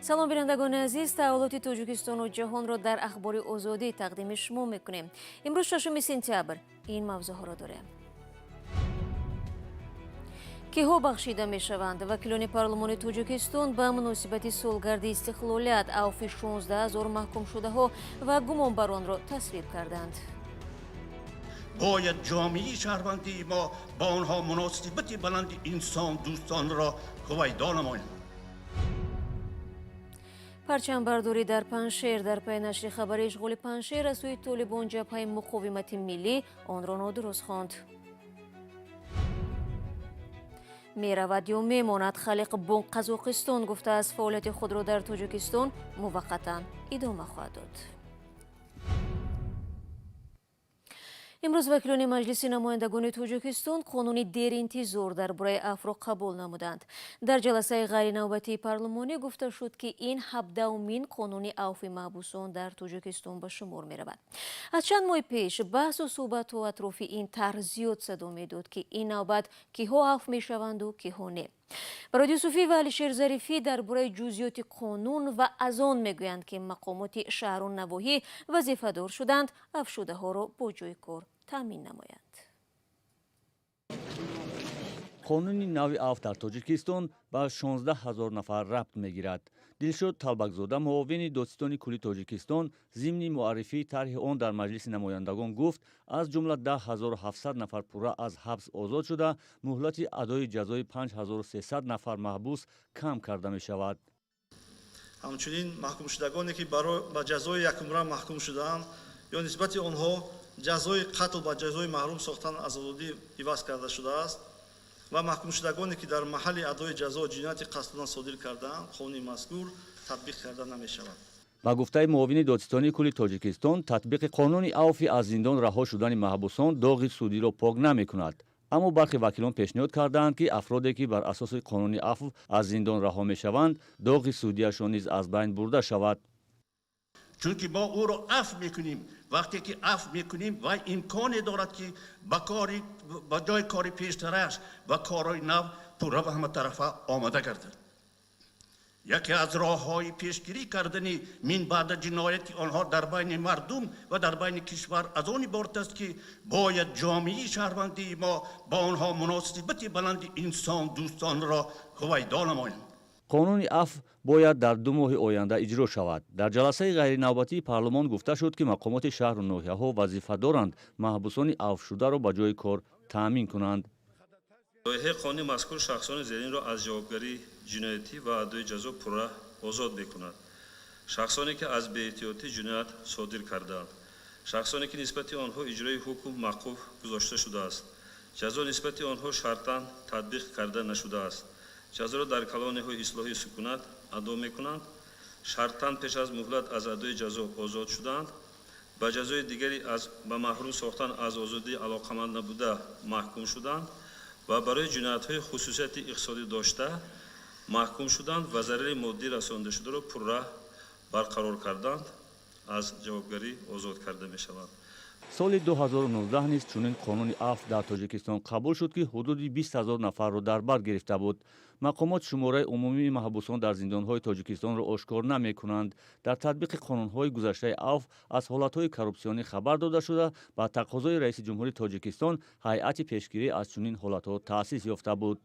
Салом, бинандагони азиз. Таҳаввулоти Тоҷикистону ҷаҳонро дар Ахбори Озодӣ тақдими шумо мекунем. Имрӯз 6 сентябр ин мавзӯъҳоро дорем. Киҳо бахшида мешаванд? Вакилони парлумони Тоҷикистон ба муносибати солгарди истиқлолият авфи 16 ҳазор маҳкумшудаҳо ва гумонбаронро тасвиб карданд. Бояд ҷомеаи шаҳрвандии мо ба онҳо муносибати баланди инсондӯстонро ҳувайдо намояд. Парчамбардорӣ дар Панҷшер. Дар пайи нашри хабари ишғоли Панҷшер аз сӯи Толибон, Ҷабҳаи муқовимати миллӣ онро нодуруст хонд. Меравад ё мемонад? Халиқ Бонк Қазоқистон гуфтааст, фаъолияти худро дар Тоҷикистон муваққатан идома хоҳад дод. Имрӯз вакилони Маҷлиси намояндагони Тоҷикистон қонуни деринтизор дар бораи афвро қабул намуданд. Дар ҷаласаи ғайринавбатии парлумонӣ гуфта шуд, ки ин 17-умин қонуни авфи маҳбусон дар Тоҷикистон ба шумор меравад. Аз чанд моҳи пеш баҳсу суҳбатҳо атрофи ин тарҳ зиёд садо медод, ки ин навбат киҳо афв мешаванду киҳо не. Барод Юсуфӣ ва Алишер Зарифӣ дар бораи ҷузъиёти қонун ва аз он мегӯянд, ки мақомоти шаҳру навоҳӣ вазифадор шуданд афвшудаҳоро бо ҷойи кор таъмин намоянд. Қонуни нави афв дар Тоҷикистон ба 16 ҳазор нафар рабт мегирад. Дилшод Талбакзода, муовини додситони кулли Тоҷикистон, зимни муаррифии тарҳи он дар Маҷлиси намояндагон гуфт, аз ҷумла 10 700 нафар пурра аз ҳабс озод шуда, муҳлати адои ҷазои 5300 нафар маҳбус кам карда мешавад. Ҳамчунин маҳкумшудагоне, ки ба ҷазои якумра маҳкум шудаанд ё нисбати онҳо ҷазои қатл ба ҷазои маҳрум сохтан аз озодӣ иваз карда шудааст ва маҳкумшудагоне, ки дар маҳалли адои ҷазо ҷинояти қасдона содир кардаанд, қонуни мазкур татбиқ карда намешавад. Ба гуфтаи муовини додситонии кулли Тоҷикистон, татбиқи қонуни авфи аз зиндон раҳо шудани маҳбусон доғи судиро пок намекунад. Аммо бархе вакилон пешниҳод кардаанд, ки афроде, ки бар асоси қонуни афв аз зиндон раҳо мешаванд, доғи судияшон низ аз байн бурда шавад. Чунки мо ӯро афв мекунем, вақте ки афв мекунем, вай имконе дорад, ки ба ҷои кори пештараш ба корҳои нав пурра ва ҳаматарафа омода гардад. Яке аз роҳҳои пешгирӣ кардани минбаъда ҷинояти онҳо дар байни мардум ва дар байни кишвар аз он иборат аст, ки бояд ҷомеаи шаҳрвандии мо ба онҳо муносибати баланди инсондӯстонро ҳувайдо намоянд. Қонуни афв бояд дар 2 моҳи оянда иҷро шавад. Дар ҷаласаи ғайринавбатии парлумон гуфта шуд, ки мақомоти шаҳру ноҳияҳо вазифа доранд маҳбусони афвшударо ба ҷои кор таъмин кунанд. Лоиҳаи қонуни мазкур шахсони зеринро аз ҷавобгарии ҷиноятӣ ва адои ҷазо пурра озод мекунад: шахсоне, ки аз беэҳтиётӣ ҷиноят содир кардаанд, шахсоне, ки нисбати онҳо иҷрои ҳукм мавқуф гузошта шудааст, ҷазо нисбати онҳо шартан татбиқ карда нашудааст, ҷазоро дар колонияҳои ислоҳии сукунат адо мекунанд, шартан пеш аз муҳлат аз адои ҷазо озод шудаанд, ба ҷазои дигаре аз ба маҳрум сохтан аз озодӣ алоқаманд набуда маҳкум шуданд ва барои ҷиноятҳои хусусияти иқтисодӣ дошта маҳкум шуданд ва зарари моддӣ расондашударо пурра барқарор карданд, аз ҷавобгарӣ озод карда мешаванд. Соли 2019 низ чунин қонуни афв дар Тоҷикистон қабул шуд, ки ҳудуди 20 ҳазор нафарро дар бар гирифта буд. Мақомот шумораи умумии маҳбусон дар зиндонҳои Тоҷикистонро ошкор намекунанд. Дар татбиқи қонунҳои гузаштаи афв аз ҳолатҳои коррупсионӣ хабар дода шуда, ба тақозои раиси ҷумҳури Тоҷикистон ҳайати пешгирӣ аз чунин ҳолатҳо таъсис ёфта буд.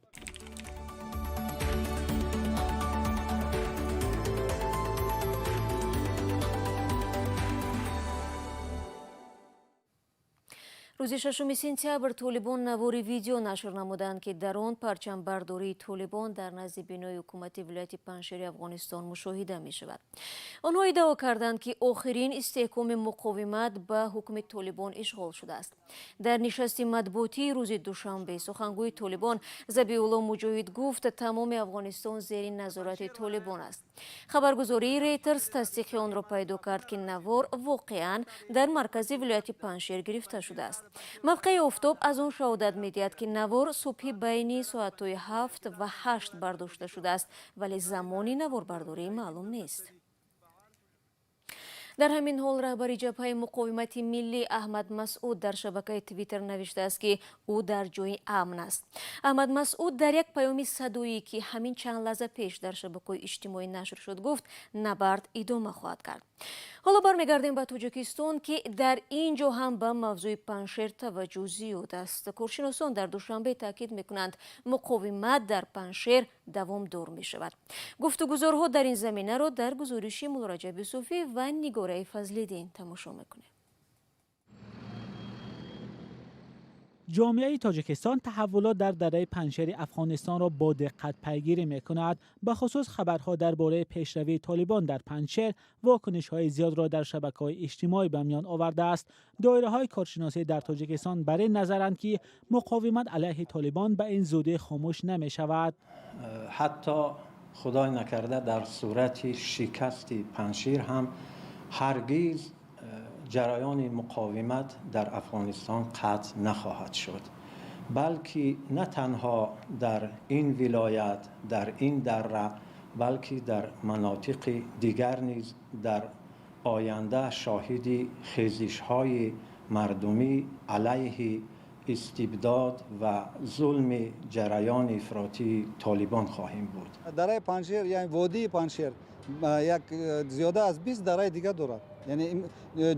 Рӯзи 6 сентябр Толибон навори видео нашр намуданд, ки дар он парчамбардории Толибон дар назди бинои ҳукумати вилояти Панҷшери Афғонистон мушоҳида мешавад. Онҳо иддао карданд, ки охирин истеҳкоми муқовимат ба ҳукми Толибон ишғол шудааст. Дар нишасти матбуотии рӯзи душанбе сухангӯи Толибон Забиулло Муҷоҳид гуфт, тамоми Афғонистон зери назорати Толибон аст. Хабаргузории Рейтерс тасдиқи онро пайдо кард, ки навор воқеан дар маркази вилояти Панҷшер гирифта шудааст. Мавқеи офтоб аз он шаҳодат медиҳад, ки навор субҳи байни соатҳои 7 ва 8 бардошта шудааст, вале замони наворбардорӣ маълум нест. Дар ҳамин ҳол раҳбари ҷабҳаи муқовимати миллӣ Аҳмад Масъуд дар шабакаи Твиттер навиштааст, ки ӯ дар ҷои амн аст. Аҳмад Масъуд дар як паёми садоӣ, ки ҳамин чанд лаҳза пеш дар шабакаҳои иҷтимоӣ нашр шуд, гуфт, набард идома хоҳад кард. Ҳоло бармегардем ба Тоҷикистон, ки дар ин ҷо ҳам ба мавзӯи Панҷшер таваҷҷӯҳ зиёд аст. Коршиносон дар Душанбе таъкид мекунанд, муқовимат дар Панҷшер давомдор мешавад. Гуфтугузорҳо дар ин заминаро дар гузориши Муллораҷаб Юсуфӣ ва Нигораи Фазлиддин тамошо мекунем. Ҷомеаи Тоҷикистон таҳаввулот дар дараи Панҷшери Афғонистонро бо диққат пайгирӣ мекунад. Бахусус хабарҳо дар бораи пешравии Толибон дар Панҷшер вокунишҳои зиёдро дар шабакаҳои иҷтимоӣ ба миён овардааст. Доираҳои коршиносӣ дар Тоҷикистон бар ин назаранд, ки муқовимат алайҳи Толибон ба ин зудӣ хомӯш намешавад. Ҳатто худой накарда дар сурати шикасти Панҷшер ҳам ҳаргиз ҷараёни муқовимат дар Афғонистон қатъ нахоҳад шуд, балки на танҳо дар ин вилоят, дар ин дара, балки дар манотиқи дигар низ дар оянда шоҳиди хезишҳои мардумӣ алайҳи истибдод ва зулми ҷараёни ифротии Толибон хоҳем буд. Дараи Панҷшер, яъне водии Панҷшер, як зиёда аз 20 дараи дигар дорад. Яъне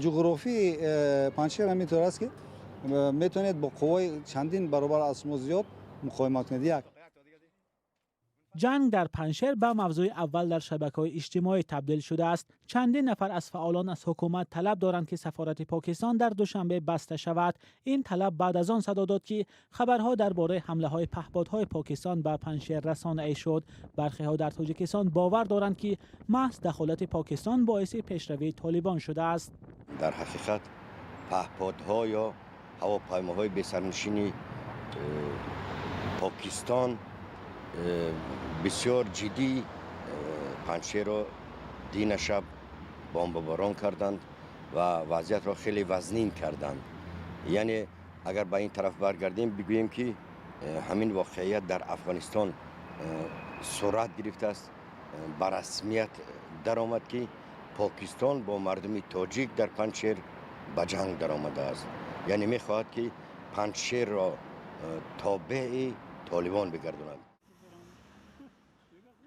ҷуғрофии Панҷшер ҳаминтавр аст, ки метавонед бо қувваи чандин баробар аз шумо зиёд муқовимат кунед. Як ҷанг дар Панҷшер ба мавзӯи аввал дар шабакаҳои иҷтимоӣ табдил шудааст. Чандин нафар аз фаъолон аз ҳукумат талаб доранд, ки сафорати Покистон дар Душанбе баста шавад. Ин талаб баъд аз он садо дод, ки хабарҳо дар бораи ҳамлаҳои паҳподҳои Покистон ба Панҷшер расонаӣ шуд. Бархеҳо дар Тоҷикистон бовар доранд, ки маҳз дахолати Покистон боиси пешравии Толибон шудааст. Дар ҳақиқат паҳподҳо ё ҳавопаймоҳои бесарнишини Покистон бисёр ҷиддӣ Панҷшерро дина шаб бомбаборон карданд ва вазъиятро хеле вазнин карданд. Яъне агар ба ин тараф баргардем, бигӯем, ки ҳамин воқеият дар Афғонистон сурат гирифтааст, ба расмият даромад, ки Покистон бо мардуми тоҷик дар Панҷшер ба ҷанг даромадааст. Яъне мехоҳад, ки Панҷшерро тобеи Толибон бигардонад.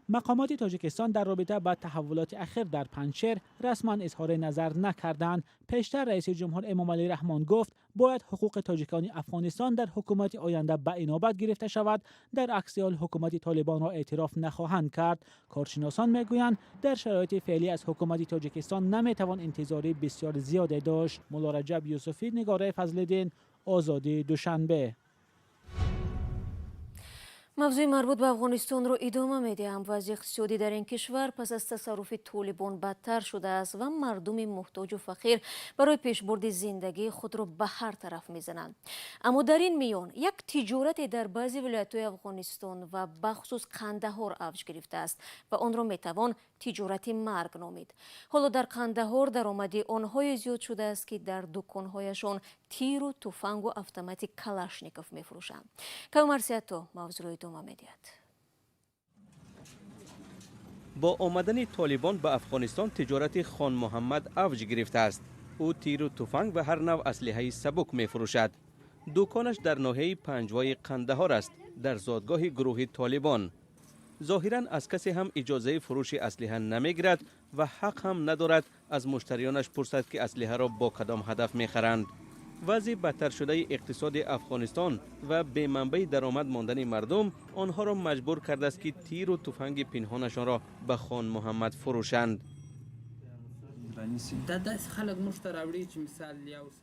Мақомоти Тоҷикистон дар робита ба таҳаввулоти ахир дар Панҷшер расман изҳори назар накарданд. Пештар раиси ҷумҳур Эмомалӣ Раҳмон гуфт, бояд ҳуқуқи тоҷикони Афғонистон дар ҳукумати оянда ба инобат гирифта шавад, дар акси ҳол ҳукумати Толибонро эътироф нахоҳанд кард. Коршиносон мегӯянд, дар шароити феълӣ аз ҳукумати Тоҷикистон наметавон интизори бисёр зиёде дошт. Муллораҷаб Юсуфӣ, Нигораи Фазлиддин, Озодӣ, Душанбе. Мавзӯи марбут ба Афғонистонро идома медиҳам. Вазъи иқтисодӣ дар ин кишвар пас аз тасарруфи Толибон бадтар шудааст ва мардуми муҳтоҷу фақир барои пешбурди зиндагии худро ба ҳар тараф мезананд. Аммо дар ин миён як тиҷорате дар баъзе вилоятҳои Афғонистон ва бахусус Қандаҳор авҷ гирифтааст ва онро метавон тиҷорати марг номид. Ҳоло дар Қандаҳор даромади онҳое зиёд шудааст, ки дар дуконҳояшон тиру туфангу автомати Калашников мефурӯшанд. Кавмарсиято мавзӯъро идома медиҳад. Бо омадани Толибон ба Афғонистон тиҷорати Хон Муҳаммад авҷ гирифтааст. Ӯ тиру туфанг ва ҳар навъ аслиҳаи сабук мефурӯшад. Дуконаш дар ноҳияи Панҷвои Қандаҳор аст, дар зодгоҳи гурӯҳи Толибон. Зоҳиран аз касе ҳам иҷозаи фурӯши аслиҳа намегирад ва ҳақ ҳам надорад аз муштариёнаш пурсад, ки аслиҳаро бо кадом ҳадаф мехаранд. Вазъи бадтаршудаи иқтисоди Афғонистон ва беманбаи даромад мондани мардум онҳоро маҷбур кардааст, ки тиру туфанги пинҳонашонро ба Хон Муҳаммад фурӯшанд.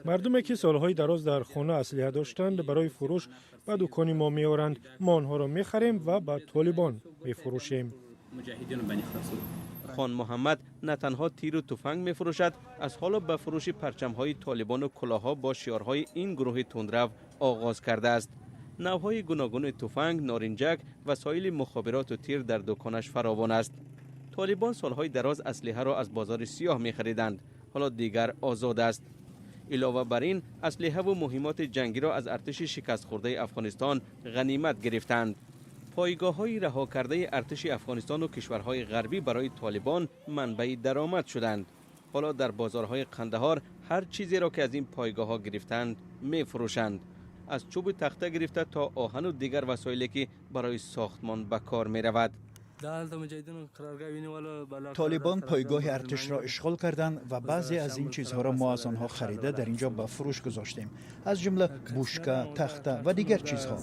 Мардуме, ки солҳои дароз дар хона аслиҳа доштанд, барои фурӯш ба дукони мо меоранд. Мо онҳоро мехарем ва ба Толибон мефурӯшем. Хон Муҳаммад на танҳо тиру туфанг мефурӯшад, аз ҳоло ба фурӯши парчамҳои Толибону кулоҳҳо бо шиорҳои ин гурӯҳи тундрав оғоз кардааст. Навъҳои гуногуни туфанг, норинҷак, васоили мухобироту тир дар дуконаш фаровон аст. Толибон солҳои дароз аслиҳаро аз бозори сиёҳ мехариданд, ҳоло дигар озод аст. Илова бар ин, аслиҳаву муҳимоти ҷангиро аз артиши шикастхӯрдаи Афғонистон ғанимат гирифтанд. Пойгоҳҳои раҳо кардаи артиши Афғонистону кишварҳои ғарбӣ барои Толибон манбаи даромад шуданд. Ҳоло дар бозорҳои Қандаҳор ҳар чизеро ки аз ин пойгоҳҳо гирифтаанд мефурӯшанд. Аз чӯбу тахта гирифта то оҳану дигар васоиле ки барои сохтмон ба кор меравад. Толибон пойгоҳи артишро ишғол карданд ва баъзе аз ин чизҳоро мо аз онҳо харида дар инҷо ба фурӯш гузоштем, аз ҷумла бушка, тахта ва дигар чизҳо.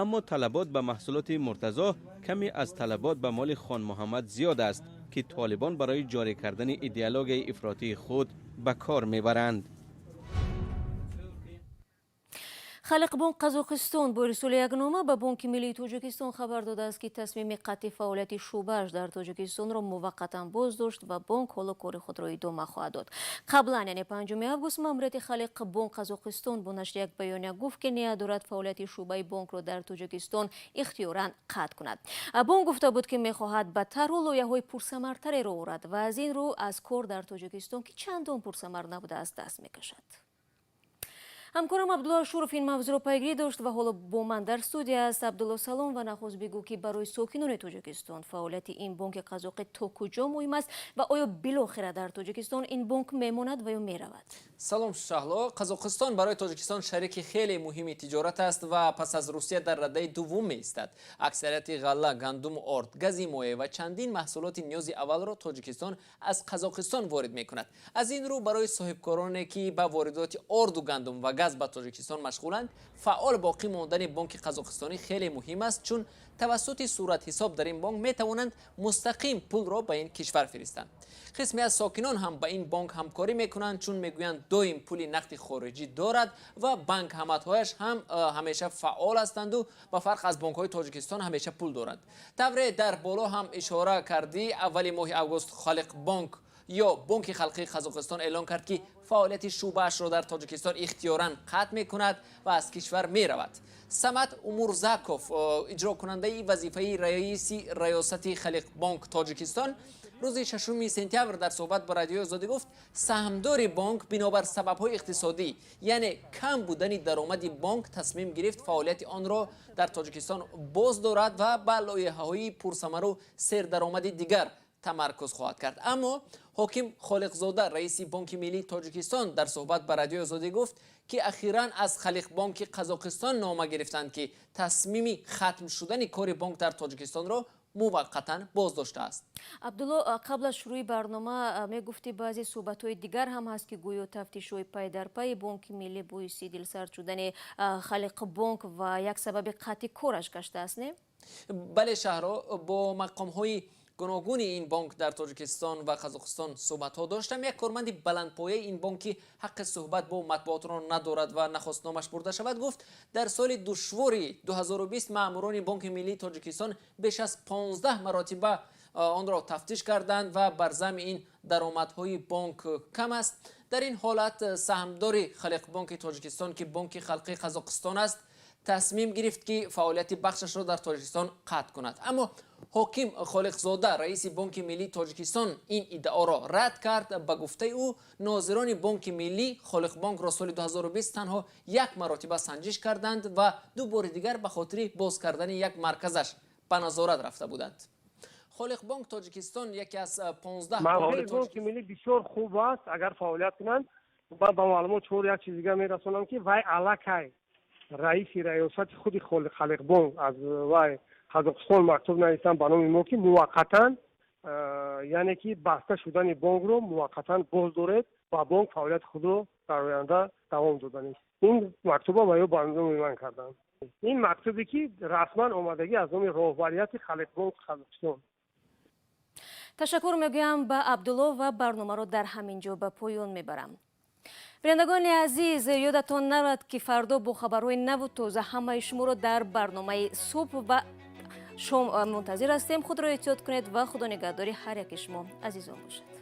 Аммо талабот ба маҳсулоти Муртазо каме аз талабот ба моли Хон Муҳаммад зиёд аст, ки толибон барои ҷорӣ кардани идеологияи ифротии худ ба кор мебаранд. Халиқбонк Қазоқистон бо ирсоли як нома ба Бонки миллии Тоҷикистон хабар додааст, ки тасмими қатъи фаъолияти шӯъбааш дар Тоҷикистонро муваққатан боздошт ва бонк ҳоло кори худро идома хоҳад дод. Қаблан, яъне 5 август, маъмурияти Халиқбонк Қазоқистон бо нашри як баёния гуфт, ки ният дорад фаъолияти шӯъбаи бонкро дар Тоҷикистон ихтиёран қатъ кунад. Бонк гуфта буд, ки мехоҳад ба тарҳу лоиҳаҳои пурсамартаре роҳ орад ва аз ин рӯ аз кор дар Тоҷикистон, ки чандон пурсамар набудааст, даст мекашад. Ҳамкорам Абдулло Ашуров ин мавзӯъро пайгирӣ дошт ва ҳоло бо ман дар студия аст. Абдулло, салом ва нахуст бигӯ, ки барои сокинони Тоҷикистон фаъолияти ин бонки қазоқӣ то куҷо муҳим аст ва оё билохира дар Тоҷикистон ин бонк мемонад ва ё меравад? Салом, Шаҳло. Қазоқистон барои Тоҷикистон шарики хеле муҳими тиҷорат аст ва пас аз Русия дар радаи дуввум меистад. Аксарияти ғалла, гандуму орд, гази моеъ ва чандин маҳсулоти ниёзи аввалро Тоҷикистон аз Қазоқистон ворид мекунад. Аз ин рӯ барои соҳибкороне, ки ба воридоти орду, гандум ва газ ба Тоҷикистон машғуланд, фаъол боқӣ мондани бонки қазоқистонӣ хеле муҳим аст, чун тавассути суратҳисоб дар ин бонк метавонанд мустақим пулро ба ин кишвар фиристанд. Қисме аз сокинон ҳам ба ин бонк ҳамкорӣ мекунанд, чун мегӯянд доим пули нақди хориҷӣ дорад ва банкоматҳояш ҳам ҳамеша фаъол ҳастанду ба фарқ аз бонкҳои Тоҷикистон ҳамеша пул доранд. Тавре дар боло ҳам ишора кардӣ, аввали моҳи август Халиқбонк ё Бонки халқии Қазоқистон эълон кард, ки фаъолияти шӯъбаашро дар Тоҷикистон ихтиёран қатъ мекунад ва аз кишвар меравад. Самад Умурзаков, иҷрокунандаи вазифаи раиси раёсати Халиқбонк Тоҷикистон, рӯзи 6 сентябр дар суҳбат бо Радиои Озодӣ гуфт, саҳмдори бонк бинобар сабабҳои иқтисодӣ, яъне кам будани даромади бонк, тасмим гирифт фаъолияти онро дар Тоҷикистон боз дорад ва ба лоиҳаҳои пурсамару сердаромади дигар тамаркуз хоҳад кард. Аммо Ҳоким Холиқзода, раиси Бонки миллии Тоҷикистон, дар суҳбат ба Радиои Озодӣ гуфт, ки ахиран аз Халиқбонки Қазоқистон нома гирифтанд, ки тасмими хатм шудани кори бонк дар Тоҷикистонро муваққатан боздоштааст. Абдулло, қабл аз шурӯи барнома мегуфтӣ, баъзе суҳбатҳои дигар ҳам ҳаст, ки гӯё тафтишҳои пай дар пайи Бонки миллӣ боиси дилсард шудани Халиқбонк ва як сабаби қатъи кораш гаштааст, не? Бале, Шаҳро, бо мақомҳои гуногуни ин бонк дар Тоҷикистон ва Қазоқистон суҳбатҳо доштам. Як корманди баландпояи ин бонк, ки ҳаққи суҳбат бо матбуотро надорад ва нахост номаш бурда шавад, гуфт, дар соли душвори 2020 маъмурони Бонки миллии Тоҷикистон беш аз 15 маротиба онро тафтиш карданд ва бар замми ин даромадҳои бонк кам аст. Дар ин ҳолат саҳмдори Халиқбонки Тоҷикистон, ки Бонки халқии Қазоқистон аст, тасмим гирифт, ки фаъолияти бахшашро дар Тоҷикистон қатъ кунад. Аммо Ҳоким Холиқзода, раиси Бонки миллии Тоҷикистон, ин иддаоро рад кард. Ба гуфтаи ӯ, нозирони Бонки миллӣ Холиқбонкро соли 2020 танҳо як маротиба санҷиш карданд ва ду бори дигар ба хотири боз кардани як марказаш ба назорат рафта буданд. Холиқбонк Тоҷикистон яке аз 15 Бонки миллӣ бисёр хуб аст, агар фаъолият кунанд. Ман ба маълумот шуморо як чиз дига мерасонам, ки вай аллакай раиси раёсати худи Халиқбонк аз вай Қазоқистон мактуб нависанд ба номи мо, ки муваққатан, яъне ки баста шудани бонкро муваққатан боз доред ва бонк фаъолияти худро дар оянда давом доданист. Ин мактуба ва ё ба номи ман карданд. Ин мактубе, ки расман омадагӣ аз номи роҳбарияти Халиқбонк Қазоқистон. Ташаккур мегӯям ба Абдулло ва барномаро дар ҳамин ҷо ба поён мебарам. Бинандагони азиз, ёдатон нарад, ки фардо бо хабарҳои наву тоза ҳамаи шуморо дар барномаи субҳ ва шом мунтазир ҳастем. Худро эҳтиёт кунед ва худо нигаҳдори ҳар яки шумо азизон бошад.